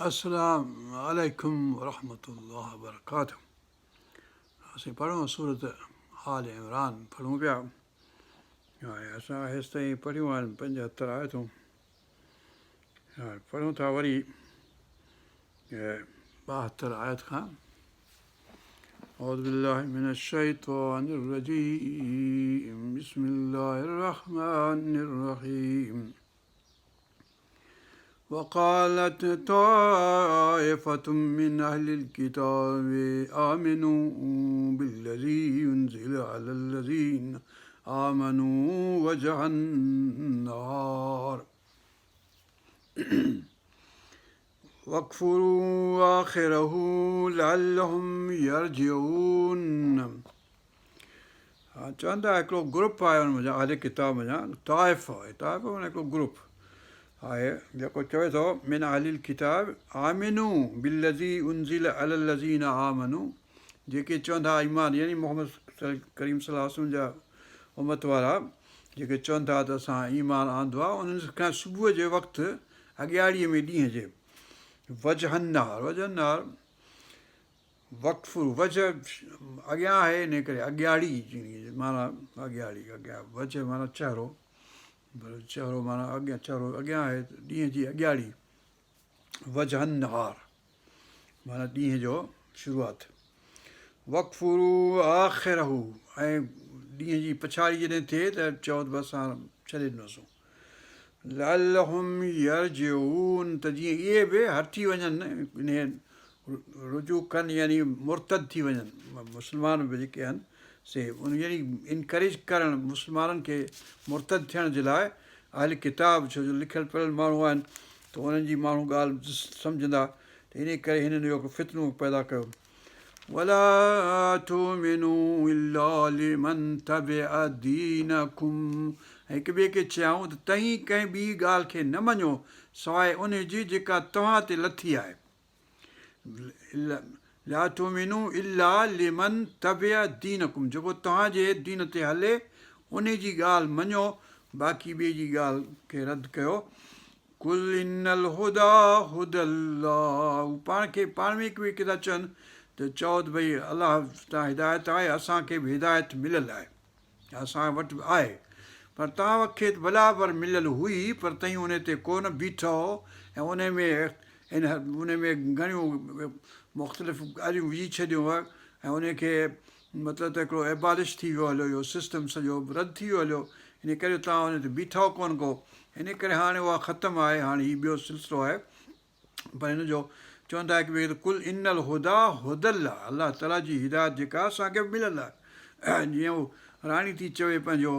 السلام عليڪم ورحمة الله وبرڪاته اسين پڙهون سورت آل عمران پڙهون پيا ۽ اسان هيستائين پڙهيون آهن 75 آيتون پڙهون ٿا وري 72 آيت کان اعوذ بالله من الشيطان الرجيم بسم الله الرحمن الرحيم وقالت طائفة من أهل الكتاب آمنوا بالذي ينزل على الذين آمنوا وجه النهار واكفروا آخره لعلهم يرجعون ها چون ٿا هڪڙو گروپ آهي ان منجهان اهل ڪتاب منجهان طائفه آهي طائفه معنيٰ هڪڙو گروپ آهي جيڪو چوي ٿو من اهل الڪتاب آمنو بالذي انزل علي الذين آمنو جيڪي چون ٿا ايمان يعني محمد ڪريم صلي الله عليه وسلم جا امت وارا جيڪي چون ٿا ته اسان ايمان آندو آهي انهن کان صبح جي وقت اڳياڙيء ۾ ڏينهن جي وجه النهار وجه النهار وقف وجه اڳيان آهي انهي ڪري اڳياڙي معنيٰ اڳياڙي اڳيان وجه معنيٰ چهرو چهرو معنيٰ اڳيان چهرو اڳيان آهي ڏينهن جي اڳياڙي وجه النهار معنيٰ ڏينهن جو شروعات وقفرو آخره ۽ ڏينهن جي پڇاڙي جڏهن ٿئي ته چئو ته بس هاڻ ڇڏي ڏنوسون لعلهم يرجعون ته جيئن اهي به هٽي وڃن انهيء رجوع ڪن يعني مرتد ٿي وڃن مسلمان به جيڪي آهن سي ان يعني انڪريج ڪرڻ مسلمانن کي مرتد ٿيڻ جي لاء اهل ڪتاب ڇو جو لکيل پڙهيل ماڻهو آهن ته انهن جي ماڻهو ڳالهه سمجهندا ته انهي ڪري هنن اهو فتنو پيدا ڪيو ولا تؤمنوا الا لمن تبع دينڪم ۽ هڪ ٻئي کي چيائون ته توهين ڪنهن ٻي ڳالهه کي نه مڃو سواء ان جي جيڪا توهان تي لٿي آهي. لا تؤمنوا الا لمن تبع دينڪم جيڪو توهان جي دين تي هلي ان جي ڳالهه مڃو باقي ٻئي جي ڳالهه کي رد ڪيو. قل ان الهدي هدي الله هو پاڻ کي پاڻ ۾ هڪ ٻئي کي ٿا چون ته چئو ته ڀئي الله تان هدايت آهي اسان کي به هدايت مليل آهي اسان وٽ به آهي پر توهان کي ته برابر مليل هئي پر توهين ان تي ڪو نه بيٺؤ ۽ ان ۾ ان ۾ گهڻيون مختلف ڳالهيون وجهي ڇڏيون ۽ ان کي مطلب ته هڪڙو ابالش ٿي ويو هليو اهو سسٽم سڄو رد ٿي ويو هليو ان ڪري توهان ان تي بيٺؤ ڪونه ڪو ان ڪري هاڻي اها ختم آهي هاڻي هي ٻيو سلسلو آهي پر هن جو چون ٿا هڪ ٻئي کي ته قل ان الهديٰ هدي الله الله تعاليٰ جي هدايت جيڪا اسان کي به مليل آهي جيئن هو راڻي ٿي چوي پنهنجو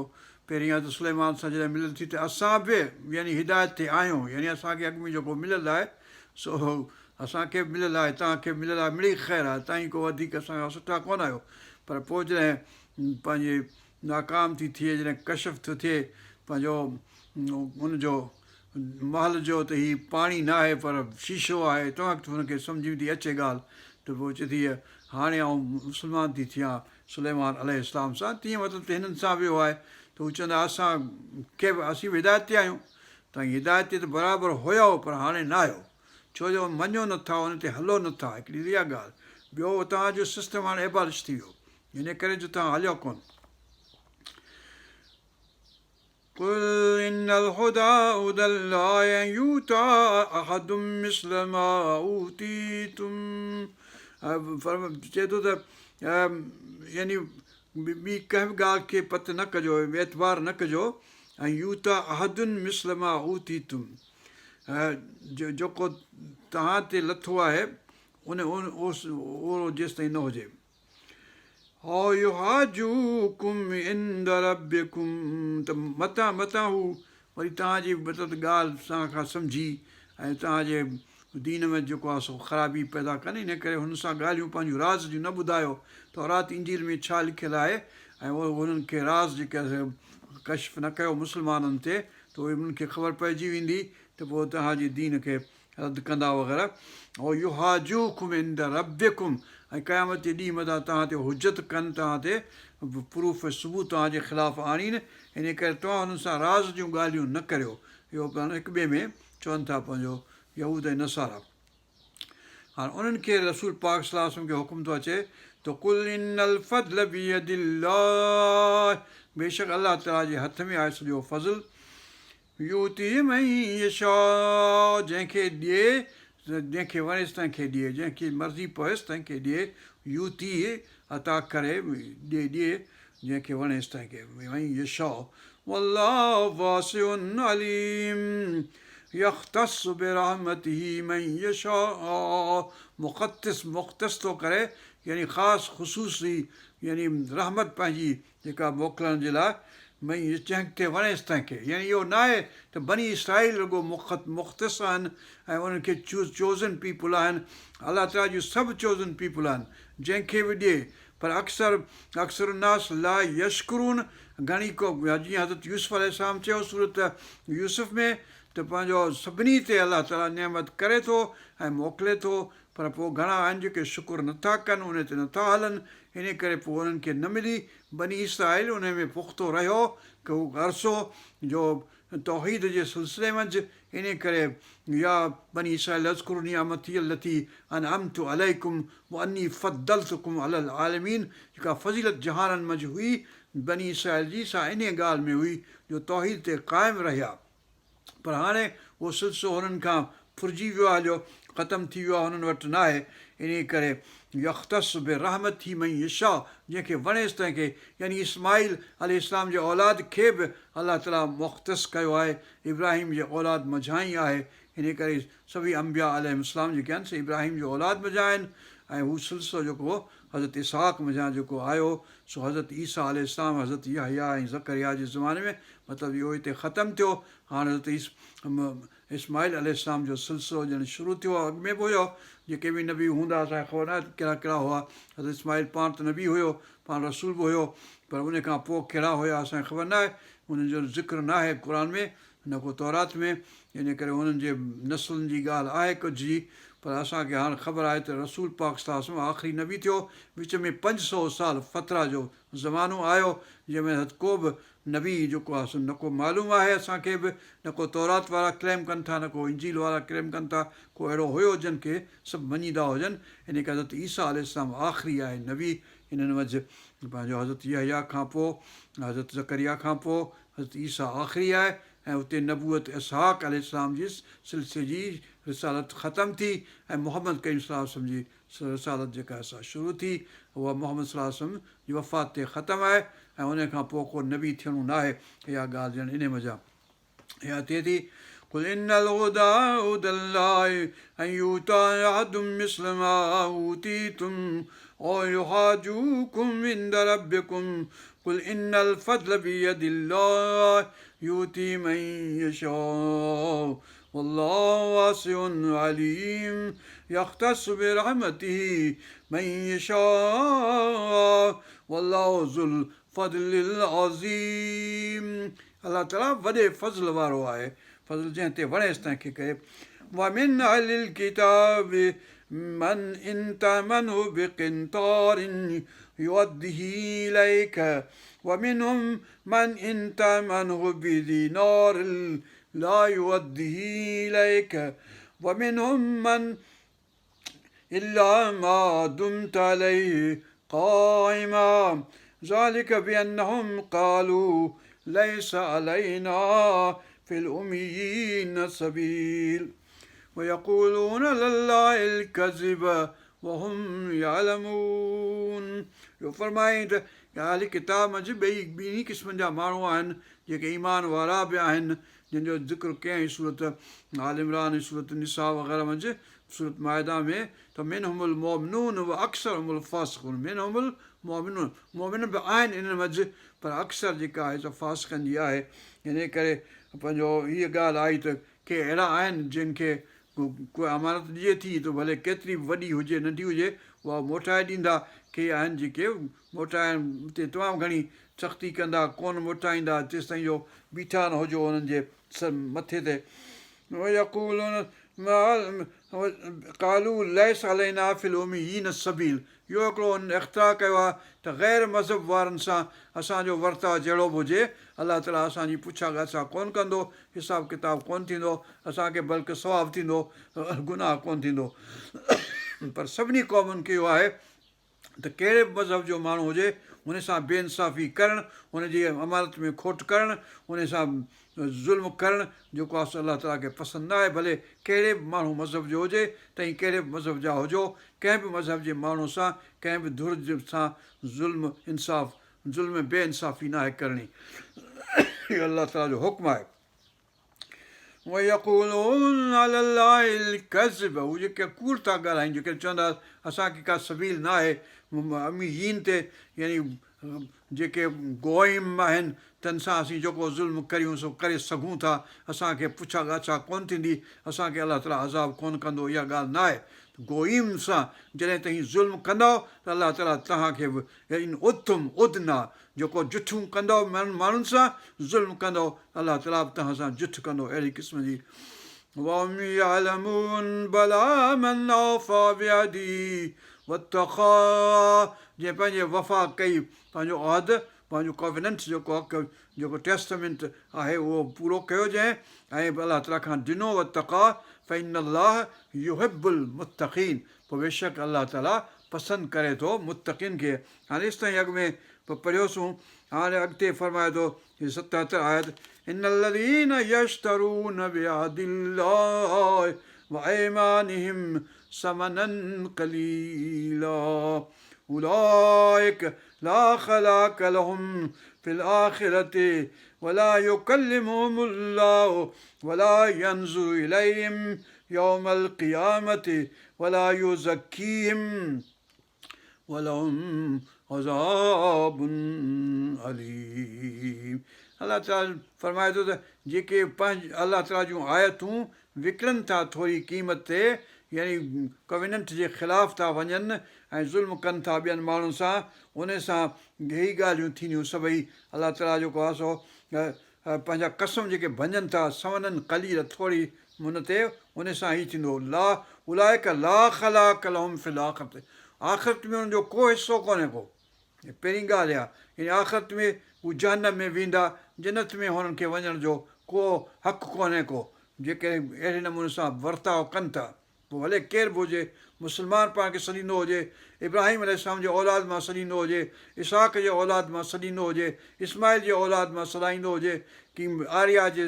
پهرين حضرت سليمان سان جڏهن مليل ٿي ته اسان به يعني هدايت تي آهيون يعني اسان کي اڳ ۾ جيڪو مليل آهي سو اسان کي به مليل آهي، توهان کي به مليل آهي، مڙئي خير آهي، توهين ڪو وڌيڪ اسان کان سٺا ڪونه آهيو. پر پوء جڏهن پنهنجي ناڪام ٿي ٿئي، جڏهن ڪشف ٿو ٿئي پنهنجو ان جو محل جو ته هي پاڻي ناهي پر شيشو آهي، تنهن وقت هن کي سمجهه ۾ ٿي اچي ڳالهه ته پوء چئي ٿي هاڻي آئون مسلمان ٿي ٿيان سليمان عليه السلام سان، تيئن مطلب ته هنن سان به اهو آهي ته هو چوندا اسان کي به اسين به هدايت تي آهيون، توهين هدايت تي ته برابر هيؤ پر هاڻي ناهيو. ڇو جو مڃو نه ٿا ان تي هلو نه ٿا هڪڙي اها ڳالهه ٻيو توهان جو سسٽم هاڻي ابالش ٿي ويو ان ڪري جو توهان هليو ڪون قل ان الهدى هدى الله ان يؤتى احد مثل ما اوتيتم چئي ٿو ته يعني ٻي ڪنهن به ڳالهه کي پت نه ڪجو اعتبار نه ڪجو ان يؤتى احد مثل ما اوتيتم جيڪو توهان تي لٿو آهي ان اوڙو جيستائين نه هجي. او يحاجوڪم عند ربڪم ته متان متان هو وري توهان جي مطلب ڳالهه توهان کان سمجهي ۽ توهان جي دين ۾ جيڪو آهي سو خرابي پيدا ڪن ان ڪري هن سان ڳالهيون پنهنجون راز جون نه ٻڌايو تورات انجيل ۾ ڇا لکيل آهي ۽ هنن کي راز جيڪي ڪشف نه ڪيو مسلمانن تي ته اهي انهن کي خبر پئجي ويندي ته پوء توهان جي دين کي رد ڪندا وغيره او يحاجوڪم عند ربڪم ۽ قيامت جي ڏينهن متان توهان تي حجت ڪن توهان تي پروف ۽ ثبوت توهان جي خلاف آڻين انهي ڪري توهان انهن سان راز جون ڳالهيون نه ڪريو اهو پاڻ هڪ ٻئي ۾ چون ٿا پنهنجو يهود ۽ نصارا. هاڻ انهن کي رسول پاڪ صلي الله عليه وسلم کي حڪم ٿو اچي ته قل ان الفضل بيد الله بيشڪ الله تعالي جي هٿ ۾ آهي سڄو فضل يؤتيه من يشاء جنهن کي ڏئي جنهن کي وڻيس تنهن کي ڏئي جنهن کي مرضي پويس تنهن کي ڏئي يؤتيه عطا ڪري ڏئي ڏئي جنهن کي وڻيس تنهن کي من يشاء والله واسع عليم يختص برحمته من يشاء مختص مختص ٿو ڪري يعني خاص خصوصي يعني رحمت پنهنجي جيڪا موڪلڻ جي لاء من جنهن تي وڻيس تنهن کي يعني اهو ناهي ته بني اسرائيل رڳو مختص آهن ۽ انهن کي چوزن پيپل آهن الله تعاليٰ جون سڀ چوزن پيپل آهن جنهن کي به ڏئي پر اڪثر اڪثر الناس لا يشڪرون گهڻي ڪو جيئن حضرت يوسف عليه السلام چيو سورت يوسف ۾ ته پنهنجو سڀني تي الله تعاليٰ نعمت ڪري ٿو ۽ موڪلي ٿو پر پوء گهڻا آهن جيڪي شڪر نٿا ڪن ان تي نٿا هلن انهي ڪري پوء انهن کي نه ملي بني اسرائيل انهي ۾ پختو رهيو ڪو عرصو جو توحيد جي سلسلي منجه انهي ڪري يا بني اسرائيل اذڪروا نعمتي التي انعمت عليڪم واني فضلتڪم علي العالمين جيڪا فضيلت جهانن منجه هئي بني اسرائيل جي سا انهي ڳالهه ۾ هئي جو توحيد تي قائم رهيا پر هاڻي اهو سلسلو هنن کان ڦرجي ويو آهي جو ختم ٿي ويو آهي هنن وٽ ناهي انهي ڪري يختص برحمته من يشاء جنهن کي وڻيس تنهن کي يعني اسماعيل عليه السلام جي اولاد کي به الله تعالي مختص ڪيو آهي ابراهيم جي اولاد منجهان ئي آهي انهي ڪري سڀئي انبياء عليهم السلام جيڪي آهن سي ابراهيم جي اولاد منجهان آهن ۽ هو سلسلو جيڪو حضرت اسحاق منجهان جيڪو آيو سو حضرت عيسيٰ عليه السلام حضرت يحيٰ ۽ زڪريا جي زماني ۾ مطلب اهو هتي ختم ٿيو هاڻ حضرت اسماعيل عليه السلام جو سلسلو ڄڻ شروع ٿيو اڳ ۾ به هيو جيڪي به نبي هوندا اسان کي خبر ناهي ته ڪهڙا ڪهڙا هئا حضرت اسماعيل پاڻ ته نبي هيو پاڻ رسول به هيو پر ان کان پوء ڪهڙا هيا اسان کي خبر ناهي انهن جو ذڪر ناهي قرآن ۾ نه ڪو تورات ۾ ان ڪري انهن جي نسلن جي ڳالهه آهي ڪجهه جي پر اسان کي هاڻ خبر آهي ته رسول پاڪ صلي الله عليه وسلم آخري نبي ٿيو وچ ۾ 500 سال فتره جو زمانو آيو جنهن ۾ ڪو به نبي جيڪو آهي سو نه ڪو معلوم آهي اسان کي به نه ڪو تورات وارا ڪليم ڪن ٿا نه ڪو انجيل وارا ڪليم ڪن ٿا ڪو اهڙو هيو جن کي سڀ مڃيندا هجن انهي ڪري حضرت عيسيٰ عليه السلام آخري آهي نبي انهن منجهه پنهنجو حضرت يحيٰ کان پوء حضرت زڪريا کان پوء حضرت عيسيٰ آخري آهي ۽ اتي نبوت اسحاق عليه السلام جي سلسلي جي رسالت ختم ٿي ۽ محمد ڪريم صلي الله عليه وسلم جي رسالت جيڪا آهي سا شروع ٿي، اها محمد صلي الله عليه وسلم جي وفات تي ختم آهي ۽ انهي کان پوء ڪو نبي ٿيڻو ناهي، اها ڳالهه ڄڻ انهي منجهان اها ٿئي ٿي، قل ان الهدي هدي الله ان يؤتي احد مثل ما اوتيتم او يحاجوڪم عند ربڪم قل ان الفضل بيد الله يؤتي من يشاء والله واسع عليم يختص برحمته من يشاء والله ذو الفضل العظيم الله تعالي وڏي فضل وارو آهي فضل جنهن تي وڻيس تنهن کي ڪري ومن اهل الڪتاب من ان تامنه بقنطار يؤده اليك ومنهم من ان تامنه بدينار لا يؤده اليك ومنهم من الا ما دمت عليه قائما ذلك بانهم قالوا ليس علينا في الاميين سبيل ويقولون لله الكذب وهم يعلمون اهو فرمايائين ته اهل ڪتاب منجهه ٻئي ٻنهي قسمن جا ماڻهو آهن جيڪي ايمان وارا به آهن جن جو ذڪر ڪيائين سورة آل عمران ۽ سورة النساء وغيره منجهه سورة مائده ۾ ته منهم المومنون واڪثرهم الفاسقون منهم المومنون مؤمن به آهن انهن منجهه پر اڪثر جيڪا آهي سا فاسقن جي آهي انهي ڪري پنهنجو هيء ڳالهه آئي ته ڪي اهڙا آهن جن کي ڪو امانت ڏجي ٿي ته ڀلي ڪيتري به وڏي هجي ننڍي هجي اها موٽائي ڏيندا. ڪي آهن جيڪي موٽائڻ تي تمام گهڻي سختي ڪندا، ڪونه موٽائيندا تيستائين جو بيٺا نه هجو انهن جي مٿي تي. ويقولون قالوا ليس علينا في الاميين سبيل اهو هڪڙو هنن اختراع ڪيو آهي ته غير مذهب وارن سان اسان جو ورتاء جهڙو به هجي، الله تعاليٰ اسان جي پڇا ڳاڇا ڪونه ڪندو، حساب ڪتاب ڪونه ٿيندو، اسان کي بلڪ ثواب ٿيندو، گناهه ڪونه ٿيندو. پر سڀني قومن کي اهو آهي ته ڪهڙي به مذهب جو ماڻهو هجي ان سان بي انصافي ڪرڻ، ان جي امانت ۾ کوٽ ڪرڻ، ان سان ظلم ڪرڻ جيڪو آهي سو الله تعاليٰ کي پسند نه آهي ڀلي ڪهڙي به ماڻهو مذهب جو هجي توهين ڪهڙي به مذهب جا هجو ڪنهن به مذهب جي ماڻهو سان ڪنهن به ڌر سان ظلم انصاف ظلم ۽ بي انصافي ناهي ڪرڻي اهو الله تعاليٰ جو حڪم آهي. ويقولون علي الله الڪذب هو جيڪي ڪوڙ ٿا ڳالهائين جيڪي چوندا اسان کي ڪا سبيل نه آهي اميين تي يعني جيڪي گوئم آهن تن سان اسين جيڪو ظلم ڪريون سو ڪري سگهون ٿا اسان کي پڇا ڳاڇا ڪونه ٿيندي اسان کي الله تعاليٰ عذاب ڪونه ڪندو اها ڳالهه نه آهي گوئم سان جڏهن توهين ظلم ڪندؤ ته الله تعاليٰ توهان کي به ان عدتم عدنا جيڪو جٺون ڪندؤ ماڻهن سان ظلم ڪندؤ الله تعاليٰ به توهان سان جٺ ڪندو اهڙي قسم جي وهم يعلمون بليٰ من اوفيٰ بعهده واتقيٰ جنهن پنهنجي وفا ڪئي پنهنجو عهد پنهنجو ڪوويننٽ جيڪو حق جيڪو ٽيسٽمينٽ آهي اهو پورو ڪيو جنهن ۽ الله تعاليٰ کان ڊنو واتقيٰ فإن الله يحب المتقين پوء بيشڪ الله تعاليٰ پسند ڪري ٿو متقين کي. هاڻي ايستائين اڳ ۾ به پڙهيوسون. هاڻي اڳتي فرمائي ٿو هي 77 آيت، ان الذين يشترون بعهد الله وايمانهم ثمنا قليلا اولئک لا خلاق لهم في الاخرة ولا يڪلمهم الله ولا ينظر اليهم يوم القيامة ولا يزڪيهم ولهم عذاب اليم الله تعالي فرمائي ٿو ته جيڪي پنهنجي الله تعالي جون آيتون وڪڻن ٿا ٿوري قيمت تي يعني ڪويننٽ جي خلاف ٿا وڃن ۽ ظلم ڪن ٿا ٻين ماڻهن سان ان سان هي ڳالهيون ٿينديون سڀئي الله تعالي جيڪو آهي سو پنهنجا قسم جيڪي ڀڃن ٿا ثمنا قليلا ٿوري ان تي ان سان هي ٿيندو لا اولئک لا خلاق لهم في الاخرة آخرت ۾ انهن جو ڪو حصو ڪونهي ڪو پهرين ڳالهه اها يعني آخرت ۾ هو جهنم ۾ ويندا جنت ۾ هنن کي وڃڻ جو ڪو حق ڪونهي ڪو جيڪڏهن اهڙي نموني سان ورتاء ڪن ٿا پوء ڀلي ڪير به هجي، مسلمان پاڻ کي سڏيندو هجي، ابراهيم عليه السلام جي اولاد مان سڏيندو هجي، اسحاق جي اولاد مان سڏيندو هجي، اسماعيل جي اولاد مان سڏائيندو هجي، ڪي آريا جي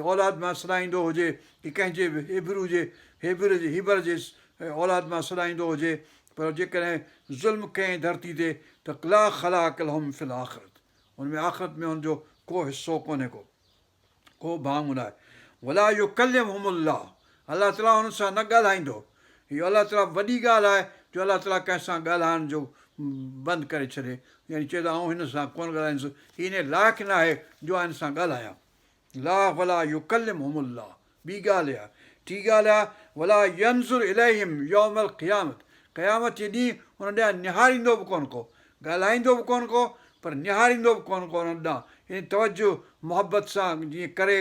اولاد مان سڏائيندو هجي، ڪي ڪنهن جي به هيبرو جي هيبر جي هيبر جي اولاد مان سڏائيندو هجي، پر جيڪڏهن ظلم ڪيائين ڌرتي تي ته لا خلاق لهم في الاخرت ان ۾ آخرت ۾ هن جو ڪو حصو ڪونهي ڪو. ڪو ڀاڱو ناهي. ولا يڪلمهم الله الله تعاليٰ انهن سان نه ڳالهائيندو. اهو الله تعاليٰ وڏي ڳالهه آهي جو الله تعاليٰ ڪنهن سان ڳالهائڻ جو بند ڪري ڇڏي يعني چئي ته آئون هن سان ڪونه ڳالهائيندس هي انهي لائق ناهي جو آء هن سان ڳالهايان. لا ولا يڪلمهم الله ٻي ڳالهه اها. ٽين ڳالهه اها ولا ينظر اليهم يوم القيامة قيامت جي ڏينهن انهن ڏانهن نهاريندو به ڪونه ڪو. ڳالهائيندو به ڪونه ڪو پر نهاريندو به ڪونه ڪو انهن ڏانهن يعني توجه محبت سان جيئن ڪري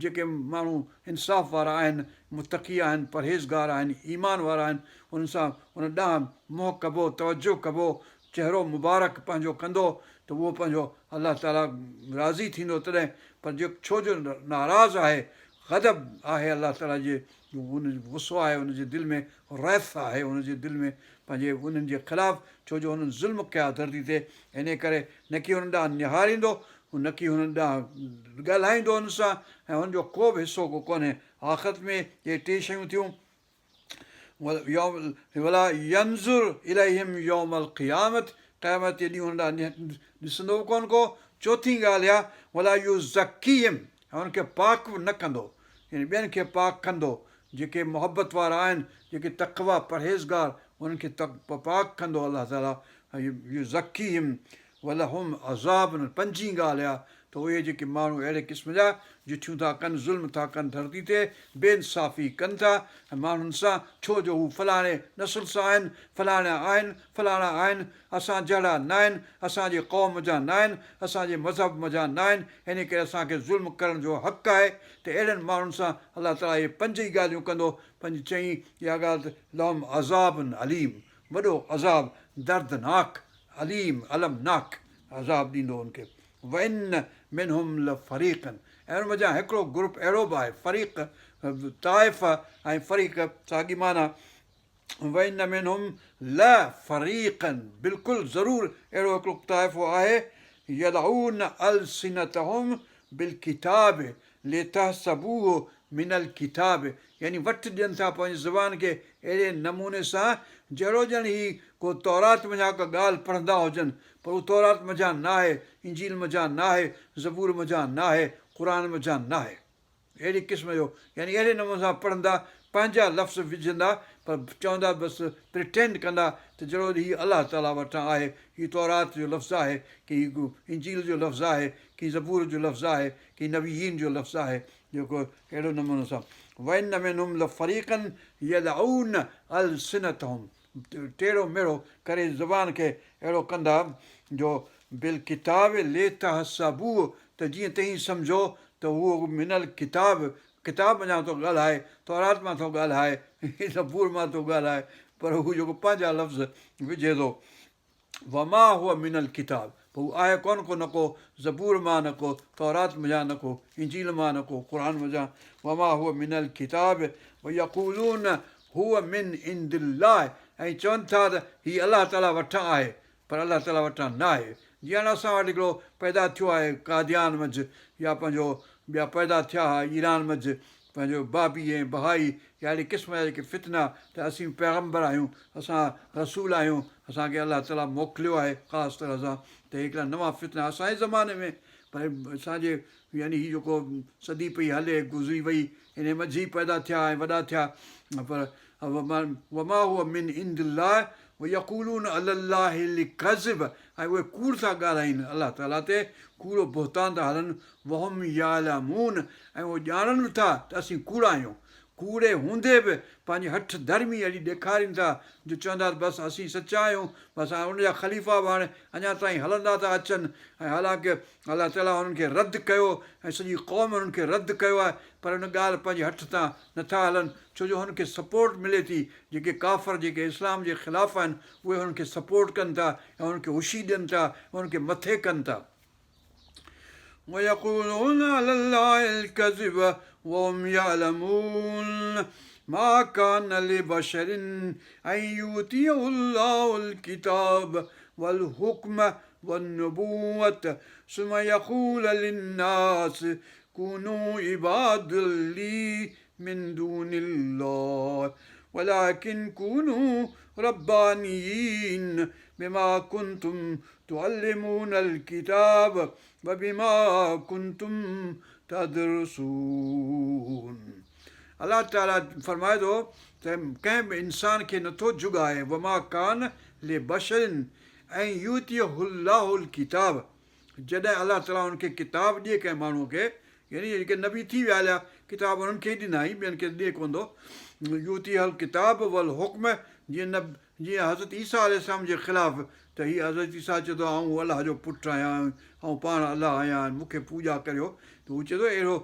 جيڪي ماڻهو انصاف وارا آهن متقي آهن پرهيزگار آهن ايمان وارا آهن انهن سان ان ڏانهن منهن ڪبو توجه ڪبو چهرو مبارڪ پنهنجو ڪندو ته اهو پنهنجو الله تعالي راضي ٿيندو تڏهن پر جي ڇو جو ناراض آهي غضب آهي الله تعالي جي ان غصو آهي ان جي دل ۾ رعف آهي ان جي دل ۾ پنهنجي انهن جي خلاف ڇو جو انهن ظلم ڪيا ڌرتي تي انهي ڪري نه ڪي انهن ڏانهن نهاريندو نه ڪي انهن ڏانهن ڳالهائيندو انهن سان ۽ انهن جو ڪو به حصو ڪو ڪونهي آخرت ۾ اهي ٽي شيون ٿيون ولا ينظر اليهم يوم القيامت قيامت جي ڏينهن انهن ڏانهن ڏسندو به ڪونه ڪو چوٿين ڳالهه اها ولا يزڪيهم ۽ انهن کي پاڪ به نه ڪندو يعني ٻين کي پاڪ ڪندو جيڪي محبت وارا آهن جيڪي تقويٰ پرهيزگار انهن کي پاڪ ڪندو الله تعالي يزڪيهم ولهم عذاب پنجين ڳالهه اها ته اهي جيڪي ماڻهو اهڙي قسم جا جٺيون ٿا ڪن، ظلم ٿا ڪن ڌرتي تي، بي انصافي ڪن ٿا ۽ ماڻهن سان، ڇو جو هو فلاڻي نسل سان آهن، فلاڻا آهن، فلاڻا آهن، اسان جهڙا ناهن، اسان جي قوم جا ناهن، اسان جي مذهب منجهان ناهن، انهي ڪري اسان کي ظلم ڪرڻ جو حق آهي ته اهڙن ماڻهن سان الله تعاليٰ اهي پنج ئي ڳالهيون ڪندو، پنج چئين اها ڳالهه ته لهم عذاب اليم وڏو عذاب دردناڪ اليم المناڪ عذاب ڏيندو ان کي. وان منهم لفريقا ۽ ان منجهان هڪڙو گروپ اهڙو به آهي، فريق، طائفه ۽ فريق ساڳي معنيٰ، وان منهم لفريقا بلڪل ضرور اهڙو هڪڙو طائفو آهي يلعون السنتهم بالڪتاب لتحسبوه من الڪتاب يعني وٽ ڏين ٿا پنهنجي زبان کي اهڙي نموني سان جهڙو ڄڻ هي ڪو تورات منجهان ڪا ڳالهه پڙهندا هجن پر اهو تورات منجهان ناهي، انجيل منجهان ناهي، زبور منجهان ناهي، قرآن منجهان ناهي. اهڙي قسم جو يعني اهڙي نموني سان پڙهندا، پنهنجا لفظ وجهندا پر چوندا بس Pretend ڪندا ته جهڙو هي الله تعاليٰ وٽان آهي، هي تورات جو لفظ آهي، ڪي هي انجيل جو لفظ آهي، ڪي زبور جو لفظ آهي، ڪي نبيين جو لفظ آهي جيڪو اهڙو نموني سان وان منهم لفريقا يلعون السنتهم ٽيڙو ميڙو ڪري زبان کي اهڙو ڪندا جو بالڪتاب لتحسبوه ته جيئن توهين سمجهو ته هو من الڪتاب ڪتاب منجهان ٿو ڳالهائي، تورات مان ٿو ڳالهائي، زبور مان ٿو ڳالهائي، پر هو جيڪو پنهنجا لفظ وجهي ٿو. وما هو من الڪتاب پر هو آهي ڪونه ڪو نه ڪو زبور مان نه ڪو تورات منجهان نه ڪو انجيل مان نه ڪو قرآن منجهان وما هو من الڪتاب ويقولون هو من عند الله ۽ چون ٿا ته هي الله تعالي وٽان آهي پر الله تعالي وٽان نه آهي جيئن هاڻي اسان وٽ هڪڙو پيدا ٿيو آهي قاديان منجهه يا پنهنجو ٻيا پيدا ٿيا ها ايران منجهه پنهنجو بابي ۽ بهائي يا اهڙي قسم جا جيڪي فتنا ته اسين پيغمبر آهيون، اسان رسول آهيون، اسان کي الله تعاليٰ موڪليو آهي خاص طرح سان ته هي هڪڙا نوان فتنا اسان جي زماني ۾ پر اسان جي يعني هي جيڪو صدي پئي هلي گذري وئي انهي منجهه ئي پيدا ٿيا ۽ وڏا ٿيا پر وما هو من عند الله ويقولون علي الله الڪذب ۽ اهي ڪوڙ ٿا ڳالهائين الله تعاليٰ تي ڪوڙو بهتان ٿا هڻن وهم يعلمون ۽ اهي ڄاڻن به ٿا ته اسين ڪوڙا آهيون. ڪوڙي هوندي به پنهنجي هٺ ڌرمي اهڙي ڏيکارين ٿا جو چوندا ته بس اسين سچا آهيون بس هاڻي ان جا خليفا به هاڻي اڃا تائين هلندا ٿا اچن ۽ حالانڪه الله تعاليٰ انهن کي رد ڪيو ۽ سڄي قوم انهن کي رد ڪيو آهي پر ان ڳالهه پنهنجي هٺ تان نٿا هلن ڇو جو هنن کي سپورٽ ملي ٿي جيڪي ڪافر جيڪي اسلام جي خلاف آهن اهي هنن کي سپورٽ ڪن ٿا ۽ هنن کي هوشي ڏين ٿا ۽ هنن کي مٿي ڪن ٿا. ويقولون علي الله الڪذب وهم يعلمون ما ڪان لبشر ان يؤتيه الله الڪتاب والحڪم والنبوة ثم يقول للناس ڪونوا عبادا لي من دون الله ولڪن ڪونوا ربانيين بما ڪنتم تعلمون الڪتاب وبما ڪنتم تدرسون الله تعالي فرمائي ٿو ته ڪنهن به انسان کي نٿو جڳائي وما ڪان لبشر ان يؤتيه الله الڪتاب جڏهن الله تعالي ان کي ڪتاب ڏئي ڪنهن ماڻهوء کي يعني جيڪي نبي ٿي ويا هليا ڪتاب انهن کي ئي ڏنائين ٻين کي ڏئي ڪونه ٿو يؤتيه الڪتاب والحڪم جيئن جيئن حضرت عيسيٰ عليه السلام جي خلاف ته هي حضرت عيسيٰ چئي ٿو آئون الله جو پٽ آهيان آئون پاڻ الله آهيان مون کي پوڄا ڪريو ته هو چئي ٿو اهڙو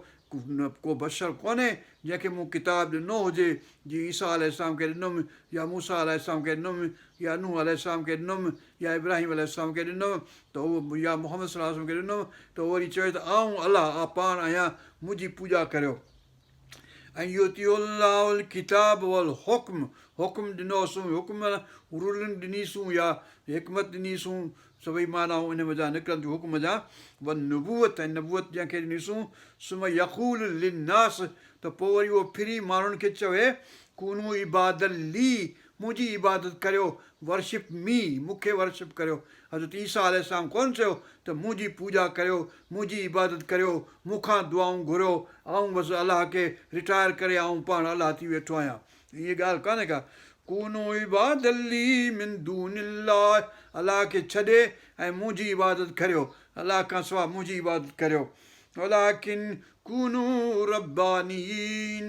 ڪو بشر ڪونهي جنهن کي مون ڪتاب ڏنو هجي جيئن عيسيٰ عليه السلام کي ڏنم يا موسيٰ عليه السلام کي ڏنم يا نوح عليه السلام کي ڏنم يا ابراهيم عليه السلام کي ڏنم ته اهو يا محمد صلي الله عليه وسلم کي ڏنم ته هو وري چوي ته آئون الله پاڻ آهيان منهنجي پوڄا ڪريو. ان يؤتيه الله الڪتاب والحڪم، حڪم ڏنوسون، حڪم معنيٰ رولنگ ڏنيسون يا حڪمت ڏنيسون، سڀئي معنائون ان منجهان نڪرن ٿيون حڪم جا، والنبوة ۽ نبوت جنهن کي ڏنيسون، ثم يقول للناس ته پوء وري اهو ڦري ماڻهن کي چوي، ڪونوا عبادا لي منهنجي عبادت ڪريو، Worship me، مون کي ورشپ ڪريو. حضرت عيسيٰ عليه السلام ڪونه چيو ته منهنجي پوڄا ڪريو، منهنجي عبادت ڪريو، مون کان دعائون گهريو، آئون بس الله کي رٽائر ڪري آئون پاڻ الله ٿي ويٺو آهيان. ائين ڳالهه ڪانهي ڪا. ڪونوا عبادا لي من دون الله الله کي ڇڏي ۽ منهنجي عبادت ڪريو، الله کان سواء منهنجي عبادت ڪريو. ولڪن ڪونوا ربانيين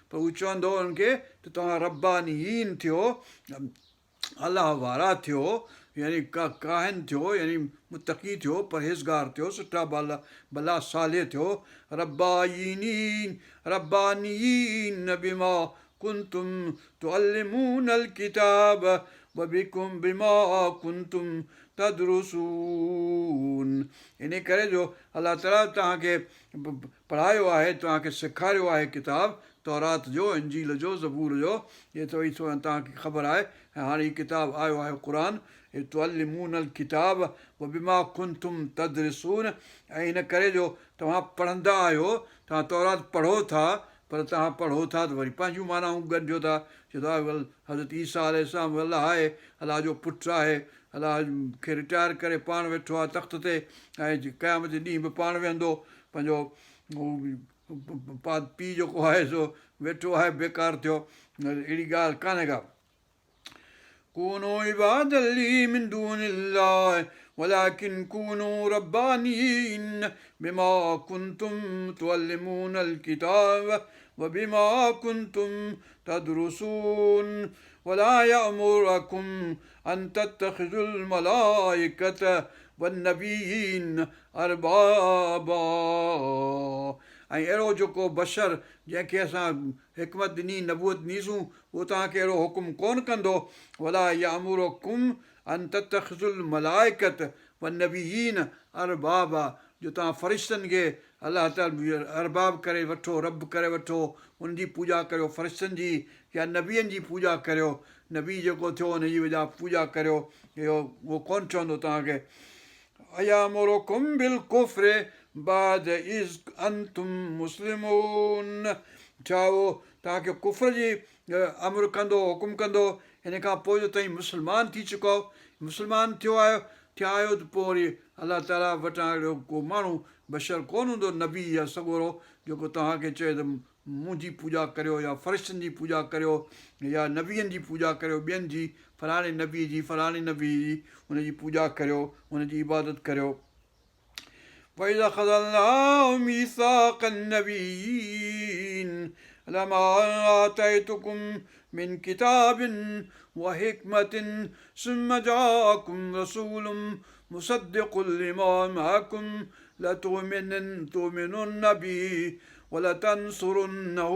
پر هو چوندو انهن کي ته توهان ربانيين ٿيو، الله وارا ٿيو، يعني ڪاهن ٿيو، يعني متقي ٿيو، پرهيزگار ٿيو، سٺا ڀلا ڀلا صالح ٿيو، رباينين ربانيين بما ڪنتم تعلمون الڪتاب وبڪم بما ڪنتم تدرسون انهي ڪري جو الله تعالي توهان کي پڙهايو آهي، توهان کي سيکاريو آهي ڪتاب، تورات جو، انجيل جو، زبور جو، اهي سڀئي توهان کي خبر آهي ۽ هاڻي هي ڪتاب آيو آهي قرآن، تعلمون الڪتاب وبما ڪنتم تدرسون ۽ هن ڪري جو توهان پڙهندا آهيو، توهان تورات پڙهو ٿا پر توهان پڙهو ٿا ته وري پنهنجون معنائون ڳنڍيو ٿا، چئو ٿا حضرت عيسيٰ عليه السلام الله آهي، الله جو پٽ آهي، الله کي رٽائر ڪري پاڻ ويٺو آهي تخت تي ۽ قيامت جي ڏينهن به پاڻ ويهندو پنهنجو پيء جيڪو آهي سو ويٺو آهي بيڪار ٿيو اهڙي ڳالهه ڪانهي ڪا. ڪونوا عبادا لي من دون الله ولڪن ڪونوا ربانيين بما ڪنتم تعلمون الڪتاب وبما ڪنتم تدرسون ولا يأمرڪم ان تتخذوا الملائڪة والنبيين اربابا ۽ اهڙو جيڪو بشر جنهن کي اسان حڪمت ڏني، نبوت ڏنيسون، اهو توهان کي اهڙو حڪم ڪونه ڪندو، ولا يامرڪم ان تتخذوا الملائڪة والنبيين اربابا جو توهان فرشتن کي الله تعالي ارباب ڪري وٺو، رب ڪري وٺو، انهن جي پوڄا ڪريو، فرشتن جي يا نبين جي پوڄا ڪريو، نبي جيڪو ٿيو ان جي پوڄا ڪريو، اهو اهو ڪونه چوندو توهان کي. ايامرڪم بالڪفر بعد اذ انتم مسلمون ڇا اهو توهان کي ڪفر جي امر ڪندو، حڪم ڪندو، ان کان پوء جو توهين مسلمان ٿي چڪا آهيو، مسلمان ٿيو آهيو، ٿيا آهيو ته پوء وري الله تعاليٰ وٽان اهڙو ڪو ماڻهو، بشر، ڪونه هوندو، نبي يا سڳورو، جيڪو توهان کي چوي ته منهنجي پوڄا ڪريو يا فرشتن جي پوڄا ڪريو يا نبين جي پوڄا ڪريو، ٻين جي، فلاڻي نبي جي، فلاڻي نبي جي، ان جي پوڄا ڪريو، ان جي عبادت ڪريو. وَإِذْ أَخَذَ اللَّهُ مِيثَاقَ النَّبِيِّينَ لَمَا آتَيْتُكُم مِّن كِتَابٍ وَحِكْمَةٍ ثُمَّ جَاءَكُمْ رَسُولٌ مُصَدِّقٌ لِّمَا مَعَكُمْ لَتُؤْمِنُنَّ بِهِ وَلَتَنصُرُنَّهُ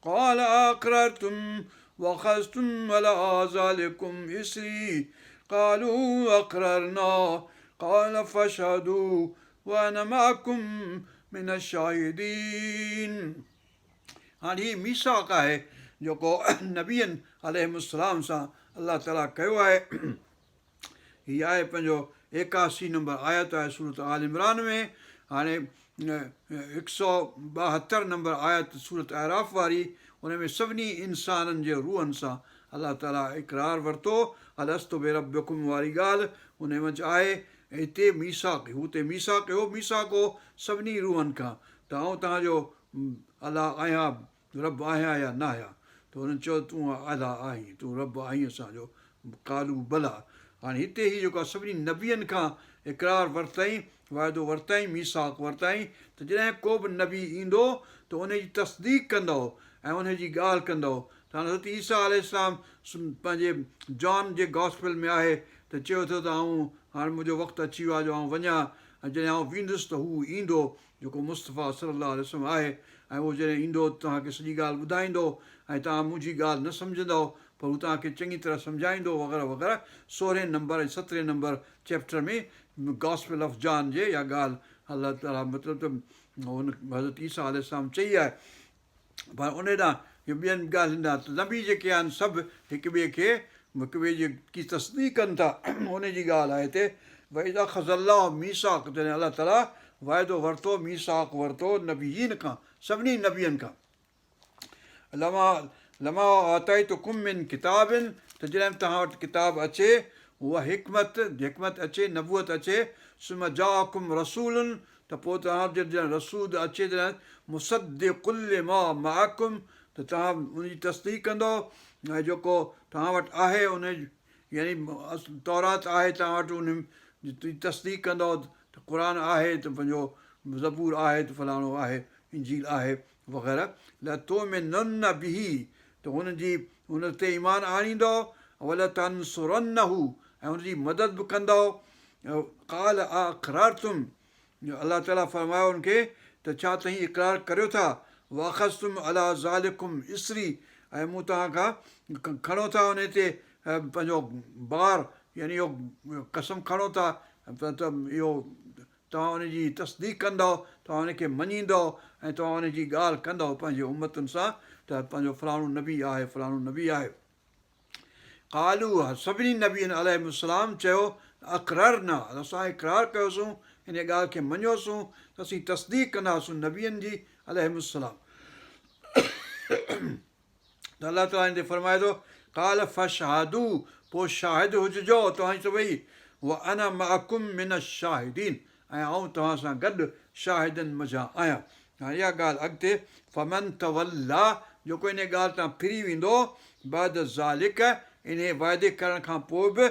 قَالَ أَأَقْرَرْتُمْ وَأَخَذْتُمْ عَلَىٰ ذَٰلِكُمْ إِصْرِي قَالُوا أَقْرَرْنَا قال فاشهدوا وانا معڪم من الشاهدين هاڻي هي ميثاق آهي جيڪو نبين عليهم السلام سان الله تعاليٰ ڪيو آهي. هي آهي پنهنجو 81 نمبر آيت آهي سورة آل عمران ۾. هاڻي 172 نمبر آيت سورة اعراف واري ان ۾ سڀني انسانن جي روحن سان الله تعاليٰ اقرار ورتو، الست بربڪم واري ڳالهه ان منجهه آهي ۽ هتي ميثاق، هتي ميثاق هو، ميثاق هو سڀني روحن کان ته آئون توهان جو الله آهيان، رب آهيان يا نه آهيان؟ ته انهن چيو تون الله آهين، تون رب آهين اسان جو، قالوا بليٰ. هاڻي هتي هي جيڪو آهي سڀني نبين کان اقرار ورتائين، وعدو ورتائين، ميثاق ورتائين ته جڏهن ڪو به نبي ايندو ته ان جي تصديق ڪندؤ ۽ ان جي ڳالهه ڪندؤ ته هاڻي حضرت عيسيٰ عليه السلام پنهنجي جان جي گاسپل ۾ آهي ته چيو اٿو ته آئون هاڻي منهنجو وقت اچي ويو آهي جو آئون وڃان ۽ جڏهن آئون ويندس ته هو ايندو جيڪو مصطفيٰ صلي الله عليه وسلم آهي ۽ اهو جڏهن ايندو ته توهان کي سڄي ڳالهه ٻڌائيندو ۽ توهان منهنجي ڳالهه نه سمجهندؤ پر هو توهان کي چڱي طرح سمجهائيندو وغيره وغيره سورهين نمبر ۽ سترهين number chapter ۾ gospel of John جي اها ڳالهه الله تعاليٰ مطلب ته هن حضرت عيسيٰ عليه السلام چئي آهي پر ان ڏانهن يا ٻين ڳالهين ڏانهن ته نبي جيڪي آهن سڀ هڪ ٻئي کي هڪ ٻئي جي ڪي تصديق ڪن ٿا ان جي ڳالهه آهي هتي واذ اخذ الله ميثاق جڏهن الله تعالي وعدو ورتو ميثاق ورتو نبيين کان سڀني نبين کان لما لما آتيتڪم من ڪتاب ته جڏهن به توهان وٽ ڪتاب اچي وحڪمت حڪمت اچي نبوت اچي ثم جاءڪم رسول ته پوء توهان وٽ جڏهن رسول اچي تڏهن مصدق لما معڪم ته توهان ان جي تصديق ڪندؤ ۽ جيڪو توهان وٽ آهي ان يعني تورات آهي توهان وٽ ان جي تصديق ڪندؤ ته قرآن آهي ته پنهنجو زبور آهي ته فلاڻو آهي انجيل آهي وغيره لتؤمنن به ته ان جي ان تي ايمان آڻيندؤ ولتنصرنه ۽ ان جي مدد به ڪندؤ قال ااقرارتم الله تعاليٰ فرمايو ان کي ته ڇا توهين اقرار ڪريو ٿا واخذتم علي ذلڪم اصري ۽ مون توهان کان کڻو ٿا ان تي پنهنجو بار يعني اهو قسم کڻو ٿا ته اهو توهان ان جي تصديق ڪندؤ، توهان ان کي مڃيندؤ ۽ توهان ان جي ڳالهه ڪندؤ پنهنجي امتن سان ته پنهنجو فلاڻو نبي آهي، فلاڻو نبي آهي. قالوا، سڀني نبين عليهم السلام چيو ته اقررنا، اسان اقرار ڪيوسون، انهيء ڳالهه کي مڃيوسون ته اسين تصديق ڪنداسون نبين جي عليهم السلام. ته الله تعاليٰ ان تي فرمائي ٿو، قال فاشهدوا پوء شاهد هججو توهان سڀئي، وانا معڪم من الشاهدين ۽ آئون توهان سان گڏ شاهدن منجهان آهيان. هاڻي اها ڳالهه اڳتي، فمن توليٰ جيڪو انهيء ڳالهه تان ڦري ويندو، بعد ذلڪ انهيء وعدي ڪرڻ کان پوء به،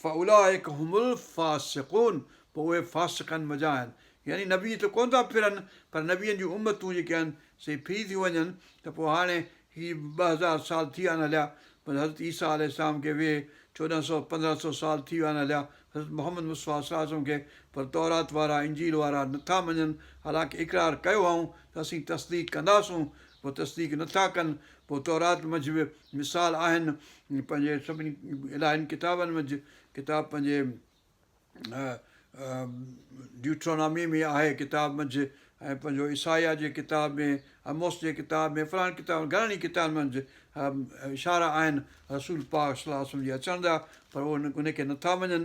فاولئڪ هم الفاسقون پوء اهي فاسقن منجهان آهن. يعني نبي ته ڪونه ٿا ڦرن پر نبين جون امتون جيڪي آهن سي ڦري ٿيون وڃن ته پوء هاڻي هي 2000 سال ٿي ويا آهن هليا پر حضرت عيسيٰ عليه السلام کي ويهه چوڏهن سو پندرهن سو سال ٿي ويا آهن هليا حضرت محمد مصطفيٰ صلي الله عليه وسلم کي پر تورات وارا انجيل وارا نٿا مڃن حالانڪ اقرار ڪيو هئائون ته اسين تصديق ڪنداسون پوء تصديق نٿا ڪن پوء تورات منجهه به مثال آهن پنهنجي سڀني الاهين ڪتابن منجهه ڪتاب پنهنجي ڊيوٽرونامي ۾ آهي ڪتاب منجهه ۽ پنهنجو اسايا جي ڪتاب ۾ اموس جي ڪتاب ۾ فلاڻن ڪتاب گهڻن ئي ڪتابن منجهه اشارا آهن رسول پاڪ صلي الله عليه وسلم جي اچڻ جا پر اهي ان کي نٿا مڃن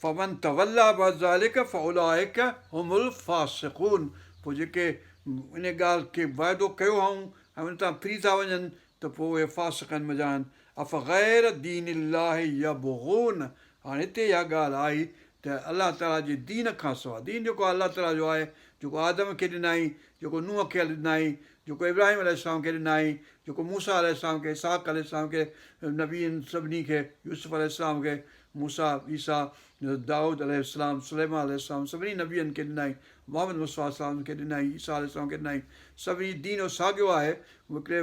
فمن تولي بعد ذلڪ فاولئڪ هم الفاسقون پوء جيڪي ان ڳالهه کي وعدو ڪيو هئائون ۽ ان تان ڦري ٿا وڃن ته پوء اهي فاسقن منجهان آهن، افغير دين الله يبغون هاڻ هتي اها ڳالهه آئي ته الله تعاليٰ جي دين کان سواء، دين جيڪو الله تعاليٰ جو آهي، جيڪو آدم کي ڏنائين، جيڪو نوح کي ڏنائين، جيڪو ابراهيم عليه السلام کي ڏنائين، جيڪو موسيٰ عليه السلام کي، اسحاق عليه السلام کي، نبين سڀني کي، يوسف عليه السلام کي، موسيٰ، عيسيٰ، دائود عليه السلام، سليمان عليه السلام سڀني نبين کي ڏنائين، محمد مصطفيٰ صلي الله عليه وسلم کي ڏنائين، عيسيٰ عليه السلام کي ڏنائين، سڀني دين اهو ساڳيو آهي، هڪڙي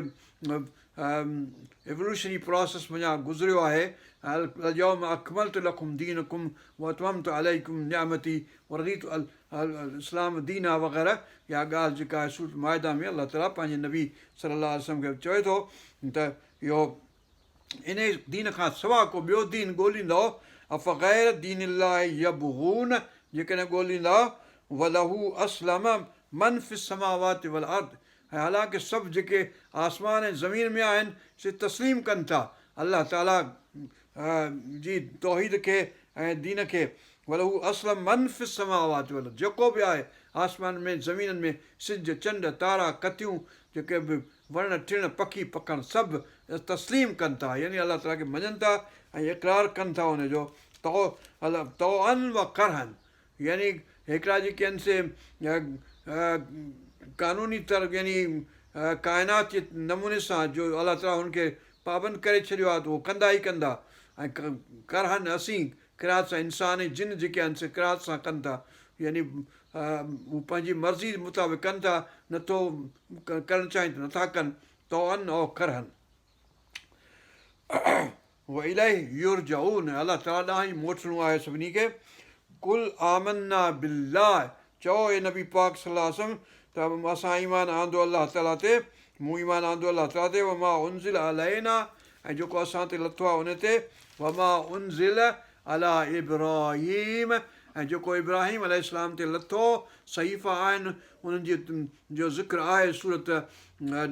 ايولوشنري پراسيس منجهان گذريو آهي، اليوم اڪملت لڪم دينڪم واتممت عليڪم نعمتي ورضيت الاسلام دينا وغيره اها ڳالهه جيڪا آهي سورة مائده ۾ الله تعاليٰ پنهنجي نبي صلي الله عليه وسلم کي چوي ٿو ته اهو انهيء دين کان سوا ڪو ٻيو دين ڳوليندؤ، افغير دين الله يبغون، جيڪڏهن ڳوليندؤ، وله اسلم من في السماوات والارض، ۽ حالانڪ سڀ جيڪي آسمان ۽ زمين ۾ آهن سي تسليم ڪن ٿا الله تعاليٰ جي توحيد کي ۽ دين کي، وله اسلم من في السماوات والارض، جيڪو به آهي آسمانن ۾ زمينن ۾ سج، چنڊ، تارا، ڪتيون، جيڪي به وڻ ٽڻ، پکي پکڻ سڀ تسليم ڪن ٿا يعني الله تعاليٰ کي مڃن ٿا ۽ اقرار ڪن ٿا ان جو طوعا و ڪرها يعني هڪڙا جيڪي آهن سي قانوني طرح يعني ڪائنات جي نموني سان جو الله تعاليٰ هن کي پابند ڪري ڇڏيو آهي ته اهو ڪندا ئي ڪندا ۽ ڪرها اسين ڪراهت سان انسان ۽ جن جيڪي آهن سي ڪراهت سان ڪن ٿا يعني هو پنهنجي مرضي مطابق ڪن ٿا نٿو ڪرڻ چاهين ته نٿا ڪن طوعا او ڪرها واليه يرجعون ۽ الله تعالي ڏانهن ئي موٽڻو آهي سڀني کي قل آمنا بالله چئو اي نبي پاڪ صلي الله عليه وسلم ته اسان ايمان آندو الله تعالي تي مون ايمان آندو الله تعالي تي وما انزل علينا ۽ جيڪو اسان تي لٿو آهي ان تي، وما انزل علي ابراهيم ۽ جيڪو ابراهيم عليه السلام تي لٿو، صحيفا آهن انهن جي جو ذڪر آهي سورة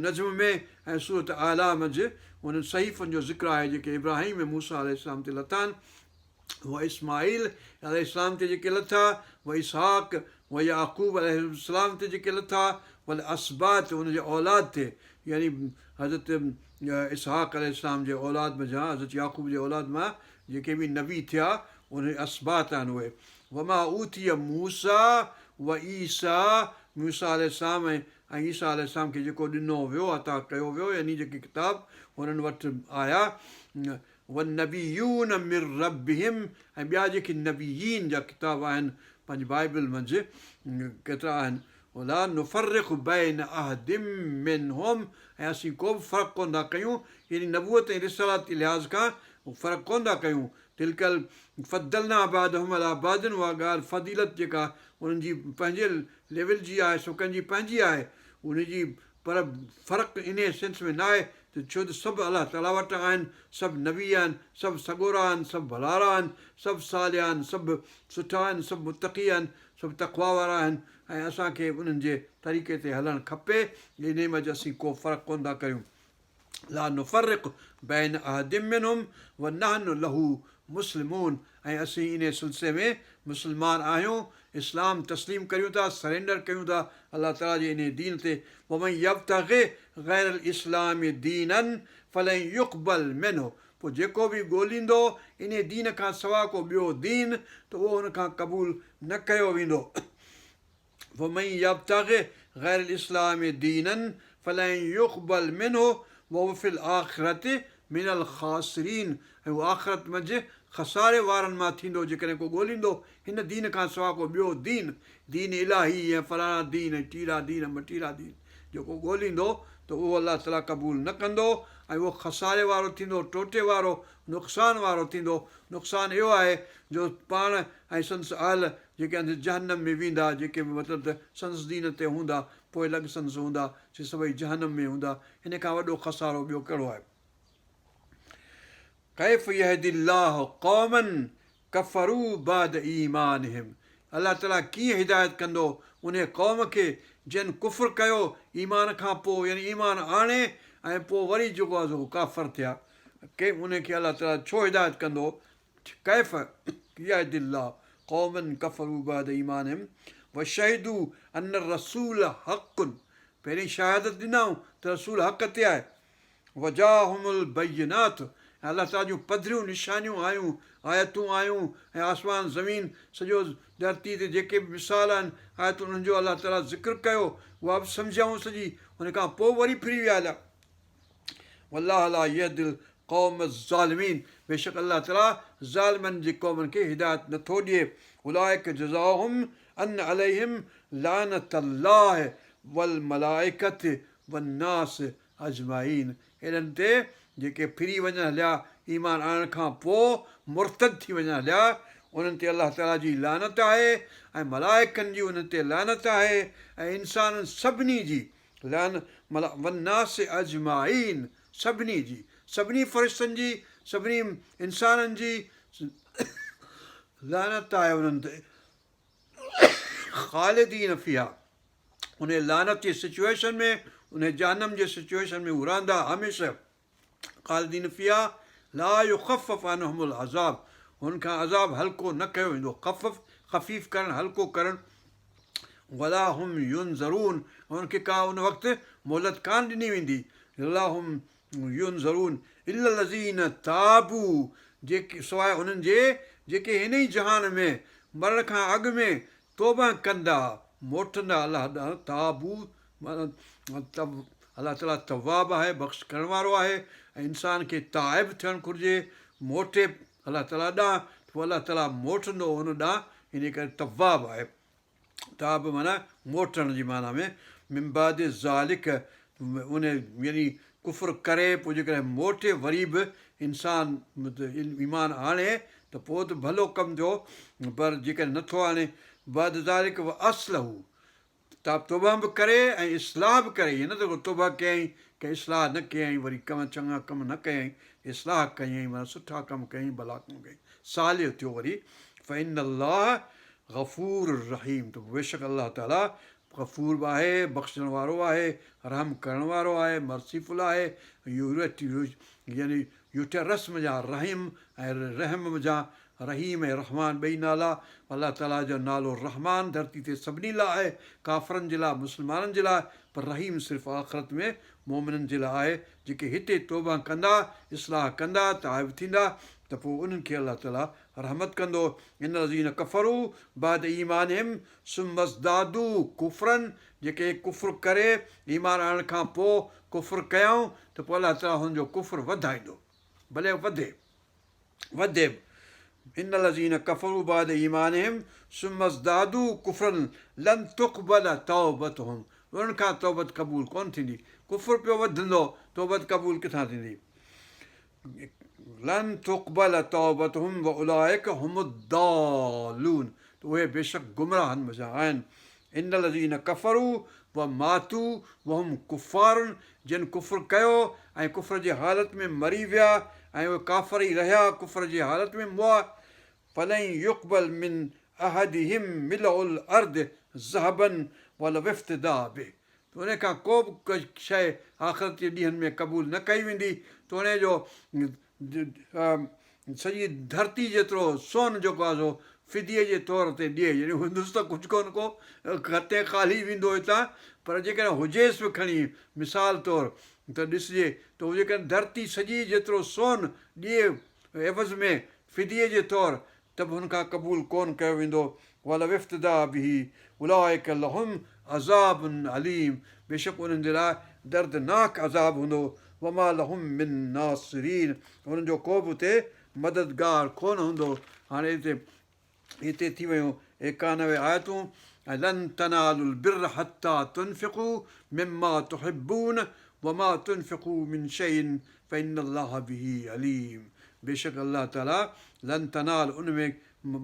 نجم ۾ ۽ سورة اعليٰ منجهه انهن صحيفن جو ذڪر آهي جيڪي ابراهيم ۽ موسيٰ عليه السلام تي لٿا آهن. واسماعيل عليه السلام تي جيڪي لٿا، واسحاق ويعقوب عليه السلام تي جيڪي لٿا، والاسباط ان جي اولاد تي يعني حضرت اسحاق عليه السلام جي اولاد منجهان حضرت يعقوب جي اولاد مان جيڪي به نبي ٿيا ان اسباط آهن اهي وما اوتي موسيٰ وعيسيٰ موسيٰ عليه السلام ۽ عيسيٰ عليه السلام کي جيڪو ڏنو ويو عطا ڪيو ويو يعني جيڪي ڪتاب هنن وٽ آيا والنبيون من ربهم ۽ ٻيا جيڪي نبيين جا ڪتاب آهن پنهنجي بائبل منجهه ڪيترا آهن لا نفرق بين احد منهم ۽ اسين ڪو به فرق ڪونه ٿا ڪيون يعني نبوت ۽ رسالت جي لحاظ کان فرق ڪونه ٿا ڪيون تلڪ فضلنا بعضهم علي بعض اها ڳالهه فضيلت جيڪا انهن جي پنهنجي ليول جي آهي سو ڪنهن جي پنهنجي آهي ان جي پر فرق انهيء سينس ۾ ناهي ته ته ڇو ته سڀ الله تعاليٰ وٽان آهن، سڀ نبي آهن، سڀ سڳورا آهن، سڀ ڀلارا آهن، سڀ صالح آهن، سڀ سٺا آهن، سڀ متقي آهن، سڀ تقويٰ وارا آهن ۽ اسان کي انهن جي طريقي تي هلڻ کپي، انهي منجهه اسين ڪو فرق ڪونه ٿا ڪريون. لا نفرق بين احد منهم ونحن له مسلمون ۽ اسين انهي سلسلي ۾ مسلمان آهيون، اسلام تسليم ڪريون ٿا، سرينڊر ڪيون ٿا الله تعالي جي انهي دين تي، ومن يبتغ غير الاسلام دينا فلن يقبل منه پوء جيڪو به ڳوليندو انهي دين کان سوا ڪو ٻيو دين ته اهو ان کان قبول نه ڪيو ويندو. ومن يبتغ غير الاسلام دينا فلن يقبل منه وهو في الاخرة من الخاسرين ۽ هو آخرت منجهه خساري وارن مان ٿيندو جيڪڏهن ڪو ڳوليندو هن دين کان سواء ڪو ٻيو دين، دين الاهي ۽ فلاڻا دين ۽ ٽيڙا دين ۽ مٽيڙا دين جيڪو ڳوليندو ته اهو الله تعاليٰ قبول نه ڪندو ۽ اهو خساري وارو ٿيندو ٽوٽي وارو نقصان وارو ٿيندو نقصان اهو آهي جو پاڻ ۽ سندس اهل جيڪي آهن سي جهنم ۾ ويندا، جيڪي به مطلب ته سندس دين تي هوندا، پوئلڳ سندس هوندا، سي سڀئي جهنم ۾ هوندا، ان کان وڏو خسارو ٻيو ڪهڙو آهي؟ ڪيف يهدي الله قوما ڪفروا بعد ايمانهم الله تعالي ڪيئن هدايت ڪندو انهي قوم کي جن ڪفر ڪيو ايمان کان پوء يعني ايمان آڻي ۽ پوء وري جيڪو آهي سو ڪافر ٿيا ڪي انهي کي الله تعالي ڇو هدايت ڪندو ڪيف يهدي الله قوما ڪفروا بعد ايمانهم وشهدوا ان الرسول حق پهرين شهادت ڏنائون ته رسول حق تي آهي وجاءهم البينات ۽ الله تعالي جون پڌريون نشانيون آيون آيتون آيون ۽ آسمان زمين سڄو ڌرتي تي جيڪي به مثال آهن آيتون انهن جو الله تعالي ذڪر ڪيو اها به سمجهيائون سڄي ان کان پوء وري ڦري ويا هليا والله لا يهدي القوم الظالمين بيشڪ الله تعالي ظالمن جي قومن کي هدايت نٿو ڏئي اولئڪ جزاؤهم ان عليهم لعنة الله والملائڪة والناس اجمعين اهڙن تي جيڪي ڦري وڃن هليا ايمان آڻڻ کان پوء مرتد ٿي وڃن هليا انهن تي الله تعالي جي لعنت آهي ۽ ملائڪن جي انهن تي لعنت آهي ۽ انسانن سڀني جي لعن والناس اجمعين سڀني جي، سڀني فرشتن جي، سڀني انسانن جي لعنت آهي انهن تي خالدين فيها انهي لعنت جي سچوئيشن ۾ انهي جهنم جي سچوئيشن ۾ هو رهندا هميشه خالدين فيها لا يخفف عنهم العذاب هن کان عذاب هلڪو نه ڪيو ويندو خفف خفيف ڪرڻ هلڪو ڪرڻ ولا هم ينظرون انهن کي ڪا ان وقت مهلت ڪانه ڏني ويندي ولا هم ينظرون الا الذين تابوا جيڪي سواء انهن جي جيڪي هن ئي جهان ۾ مرڻ کان اڳ ۾ توبه ڪندا موٽندا الله ڏانهن تابوا معنيٰ الله تعاليٰ تواب آهي بخش ڪرڻ وارو آهي ۽ انسان کي تائب ٿيڻ گهرجي موٽي الله تعاليٰ ڏانهن ته پوء الله تعاليٰ موٽندو ان ڏانهن انهيء ڪري تواب آهي تاب معنيٰ موٽڻ جي معنيٰ ۾ من بعد ذلڪ ان يعني ڪفر ڪري پوء جيڪڏهن موٽي وري به انسان ايمان آڻي ته پوء ته ڀلو ڪم ٿيو پر جيڪڏهن نٿو آڻي بعد ذلڪ واصلحوا تاب توبه به ڪري ۽ اصلاح به ڪري ائين نه ته توبه ڪيائين ڪي اصلاح نه ڪيائين وري ڪم چڱا ڪم نه ڪيائين اصلاح ڪيائين معنيٰ سٺا ڪم ڪيائين ڀلا ڪم ڪيائين صالح ٿيو وري فإن الله غفور رحيم ته بيشڪ الله تعالي غفور به آهي بخشڻ وارو آهي رحم ڪرڻ وارو آهي مرسيفل آهي يعني يوٽرس منجهان رحم ۽ رحم منجهان رحيم ۽ رحمان ٻئي نالا، الله تعاليٰ جو نالو رحمان ڌرتي تي سڀني لاء آهي، ڪافرن جي لاء مسلمانن جي لاء، پر رحيم صرف آخرت ۾ مؤمنن جي لاء آهي، جيڪي هتي توبه ڪندا، اصلاح ڪندا، تائب ٿيندا ته پوء انهن کي الله تعاليٰ رحمت ڪندو، ان الذين ڪفروا بعد ايمانهم ثم ازدادوا ڪفرا جيڪي ڪفر ڪري ايمان آڻڻ کان پوء ڪفر ڪيائون ته پوء الله تعاليٰ هنن جو ڪفر وڌائيندو ڀلي وڌي وڌي به ان الذين ڪفروا بعد ايمانهم ثم ازدادوا ڪفرا لن تقبل توبتهم انهن کان توبت قبول ڪونه ٿيندي ڪفر پيو وڌندو توبت قبول ڪٿان ٿيندي لن تقبل توبتهم واولئک هم الضالون ته اهي بيشڪ گمراهن منجهان آهن ان الذين ڪفروا وماتوا وهم ڪفار جن ڪفر ڪيو ۽ ڪفر جي حالت ۾ مري ويا ۽ اهي ڪافر ئي رهيا ڪفر جي حالت ۾ مئا فلن يقبل من احدهم ملء الارض ذهبا ولو افتديٰ به ته انهي کان ڪو به شيء آخرت جي ڏينهن ۾ قبول نه ڪئي ويندي توڻي جو سڄي ڌرتي جيترو سون جيڪو آهي سو فديي جي طور تي ڏئي يعني هوندس ته ڪجهه ڪونه ڪو هٿين خالي ويندو هتان پر جيڪڏهن هجيس به کڻي مثال طور ته ڏسجي ته هو جيڪڏهن ڌرتي سڄي جيترو سون ڏئي عيوض ۾ فديي جي طور ته به هن کان قبول ڪونه ڪيو ويندو، ولو افتديٰ به اولئڪ لهم عذاب اليم بيشڪ انهن جي لاء دردناڪ عذاب هوندو، وما لهم من ناصرين انهن جو ڪو به اتي مددگار ڪونه هوندو. هاڻي هتي هتي ٿي ويون 91 آيتون، لن تنالوا البر حتي تنفقوا مما تحبون وما تنفقوا من شيء فان الله به عليم بيشڪ الله تعالي لن تنال ان ۾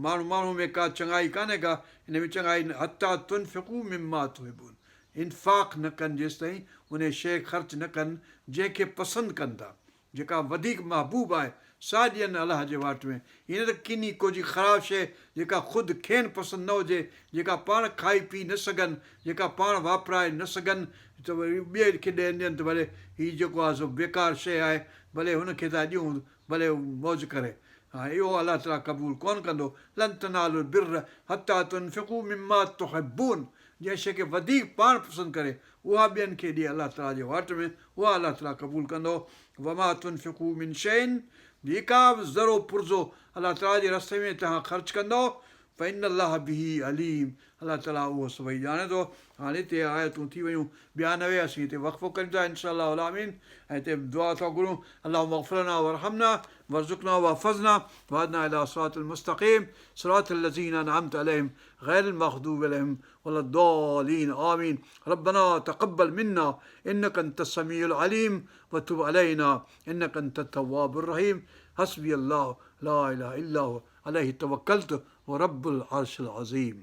ماڻهو ماڻهو ۾ ڪا چڱائي ڪانهي ڪا ان ۾ چڱائي نه حتي تنفقوا مما تحبون انفاق نه ڪن جيستائين انهي شيء خرچ نه ڪن جنهن کي پسند ڪن ٿا جيڪا وڌيڪ محبوب آهي سا ڏين الله جي واٽ ۾ ائين نه ته ڪني ڪوجهي خراب شيء جيڪا خود کين پسند نه هجي، جيڪا پاڻ کائي پي نه سگهن، جيڪا پاڻ واپرائي نه سگهن ته وري ٻئي کي ڏين ڏين ته ڀلي هي جيڪو آهي سو بيڪار شيء آهي ڀلي هن کي ٿا ڏيون ڀلي هو موج ڪري. هاڻي اهو الله تعاليٰ قبول ڪونه ڪندو. لن تنالوا البر حتي تنفقوا مما تحبون جنهن شيء کي وڌيڪ پاڻ پسند ڪري اها ٻين کي ڏي الله تعاليٰ جي واٽ ۾ اها الله تعاليٰ قبول ڪندو. وما تنفقوا من شيء جيڪا به ذرو پرزو الله تعاليٰ جي رستي ۾ توهان خرچ ڪندؤ فإن الله به عليم الله تعاليٰ اهو سڀئي ڄاڻي ٿو. هاڻي هتي آيتون ٿي ويون 92 اسين هتي وقفو ڪريون ٿا ان شاء الله الامين ۽ هتي دعا ٿا گهرون اللهم اغفر لنا وارحمنا وارزقنا واحفظنا واهدنا الي صراط المستقيم صراط الذين انعمت عليهم غير المغضوب عليهم ولا الضالين آمين ربنا تقبل منا انك انت السميع العليم وتب علينا انك انت التواب الرحيم حسبي الله لا اله الا هو عليه توكلت ورب العرش العظيم.